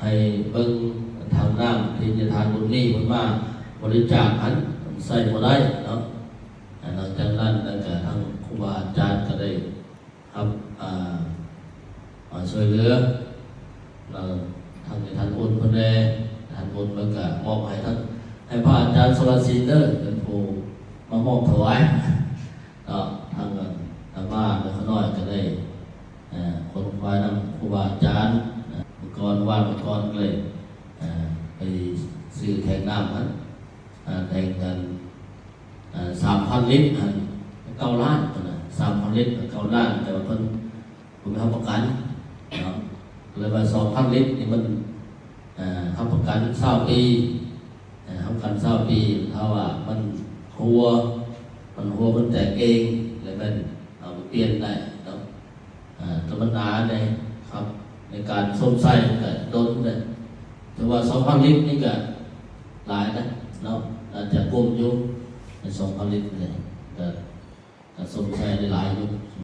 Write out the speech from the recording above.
ໃຫ້ເບິ່ງຖັງນ້ຳທີ່ຍາທ່ານບຸນມີເພິ່ນມາບໍລິຈາກຫັ້ນ ໃຊ້ບໍ່ໄດ້ເນາະ. ຫຼັງຈາກນັ້ນແລ້ວກໍທາງຄູບາອາຈານກໍໄດ້ຮັບ ອ່າ ມາຊ່ວຍເຫຼືອ ແລ້ວທາງຍາທ່ານບຸນເພິ່ນແດ່ ທ່ານບຸນເພິ່ນກໍມອບໃຫ້ທາງ ໃຫ້ພະອາຈານສະລະສິນເດີ ເປັນຜູ້ມາມອບຖວາຍເນາະ. ທາງອາ ອາມາ ແລະ ຂະນ້ອຍກໍໄດ້ ເອີ ຂົນຂວາຍນຳຄູບາອາຈານນະ ມື້ກ່ອນ ວານມື້ກ່ອນເລີຍ ເອີ ໄປຊື້ແທງນ້ຳຫັ້ນ ເອີ ແທງກັນ ເອີ ສາມພັນລິດຫັ້ນ ເກົ້າລ້ານພຸ້ນນະ ສາມພັນລິດ ເກົ້າລ້ານ ແຕ່ວ່າເພິ່ນບໍ່ມີຮັບປະກັນເນາະ ເລີຍວ່າສອງພັນລິດນີ້ມັນ ເອີ ຮັບປະກັນຊາວປີ ເອີ ຮັບປະກັນຊາວປີ ຖ້າວ່າມັນຮົ່ວ ມັນຮົ່ວ ມັນແຕກເອງ ແລ້ວແມ່ນເອົາໄປປ່ຽນໄດ້ເນາະ. ເອີ ແຕ່ມັນໜາແດ່ຄັບ ໃນການຊົມໃຊ້ມັນກະດົນແດ່ ແຕ່ວ່າສອງພັນລິດນີ້ກະຫຼາຍນະເນາະ ອາດຈະກຸ້ມຢູ່ ໃນສອງພັນລິດນີ້ກະ ກະຊົມໃຊ້ໄດ້ຫຼາຍຢູ່.